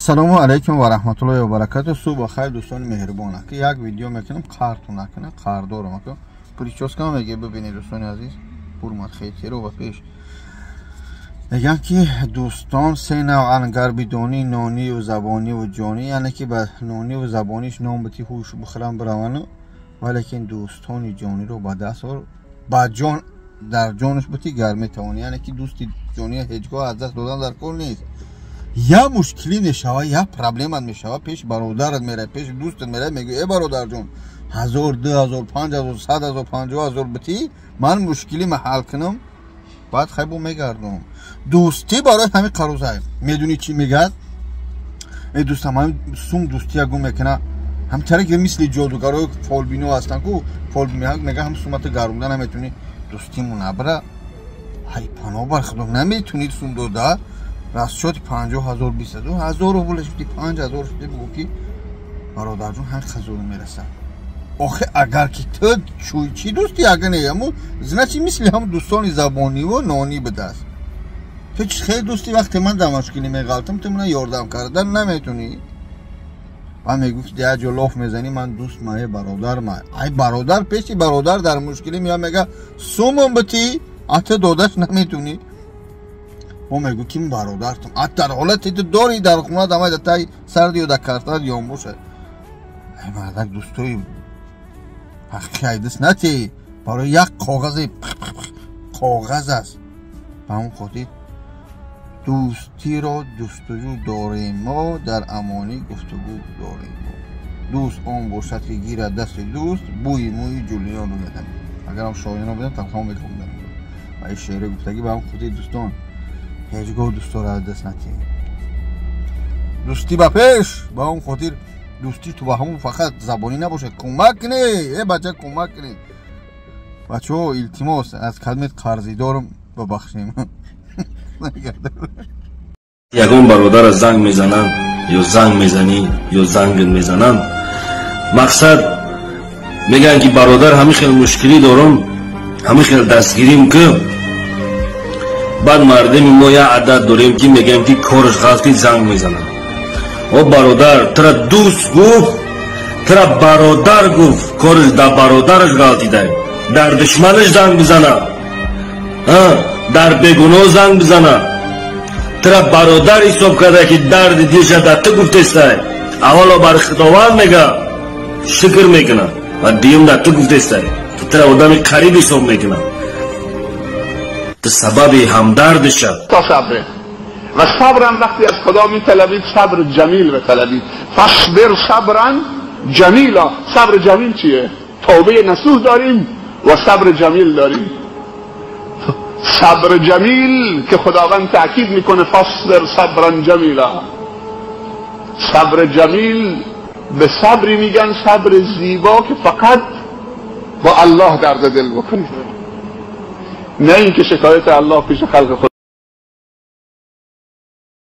Ассалому алайкум ва раҳматуллоҳи ва баракатуҳ. Субҳ бахайр, дӯстони меҳрубон. Ки як видео мекунам, қарту накунам, қардорам. Ака прическа меге, бибинед, дӯстони азиз, ҳурмат хетеро ва пеш. Мегӯянд, ки дӯстон се навъан: гар бидонӣ, нонию забониву ҷонӣ. Яъне ки ба нониву забониш нон бити, ҳуш бихӯрам, биравану, валекин дӯстони ҷониро ба даст ор, ба ҷон дар ҷонаш бити, гар метавонӣ. Яъне ки дӯсти ҷония ҳеҷ гоҳ аз даст додан дар кор нест. Я мушкилӣ мешава, я проблемат мешава, пеш бародарат меравӣ, пеши дӯстат меравӣ, мегӯӣ: «Э, бародарҷон, 1000, 2000, 5000, 100 000, 50 000 битӣ, ман мушкилима ҳал кунам, баъд хайбо мегардам». Дӯстӣ барои ҳамин қарузай. Медонӣ, чӣ мегӯяд? Э, дӯстам, ҳамин сум дӯстия гум мекуна. Ҳамтаре ки мисли ҷодугарои фолбино ҳастанд ку, фол мега, ҳам сумата гаронда наметунӣ, дӯстиму набра. Ҳай, паноҳ бар Худо, наметунӣ сум дода, расчёти 50 000, 22 000 рубл шуди, 5000 шуди, бигӯ ки: «Бародарҷон, ҳам хазуру мерасад». Охе, агар ки ту чӣ дӯсти, агар не, аму значит мисли ҳам дӯстони забониву нонӣ будааст. Ту чи хеле дӯсти, вақте ман дар мушкилӣ меғалтам, ту мана ёрдам кардан наметунӣ ва мегуфт, як ҷо лоф мезанӣ: «Ман дӯст ма, э бародар ма». Ай бародар пеши бародар дар мушкилӣ меяд, мега: «Сумам битӣ», а ту додаш наметунӣ. Мо мегӯ ки бародартум, а дар ҳолате ту дорӣ дар хона дамай, дар таи сарди ё дар картат ён бошад. Ай мардак, дӯстои ҳақиқи айдис натӣ барои як коғази, коғаз аст. Ба ҳамон хотир дӯстиро ҷустуҷӯ дорем мо, дар амонӣ гуфтугӯ дорем мо. Дӯст он бошад, ки гирад дасти дӯст, бӯи мӯи ҷулиён рӯядам. Агарам шоиро бидам, тамом мехондам ва ин шеъри гуфтагӣ. Ба ҳамон хотир, дӯстон, ҳеҷ гоҳ дӯсторо аз даст натиҳед. Дӯстӣ ба пеш. Ба он хотир дӯстӣ ту ба ҳамун фақат забонӣ набошад. Кӯмак кунӣ, э бача, кӯмак кунӣ. Бачаҳо, илтимос, аз калимат қарзидорам, бабахшем. Ягон бародара занг мезананд ё занг мезанӣ ё зангат мезананд, мақсад мегӯянд ки: «Бародар, ҳамин хел мушкилӣ дорам, ҳамин хел дастгирим ки». Баъд мардуми мо як адад дорем, ки мегӯям ки кораш ғалти, занг мезананд: «О бародар, тура дӯст гуфт, тура бародар гуфт, кораш дар бародараш ғалтидай, дар душманаш занг бизана, дар бегуноҳ занг бизана. Тура бародар ҳисоб карда, ки дарди дилша дар ту гуфтестай, аввало бар Худованд мега шукр мекунад ва дуюм дар ту гуфтестай, тура одами қариб ҳисоб мекунад, ту сабаби ҳамдардиша». تا صبره و صبرم وقتی از خدا می طلبید، صبر جمیل بطلبید. فاصبر صبرا جمیلا. صبر جمیل چیه؟ توبه نصوح داریم و صبر جمیل داریم. صبر جمیل که خداوند تاکید میکنه فاصبر صبرا جمیلا. صبر جمیل به صبری میگن، صبر زیبا، که فقط با الله درد دل بکنید، نه اینکه شکایت الله پیش خلق خدا.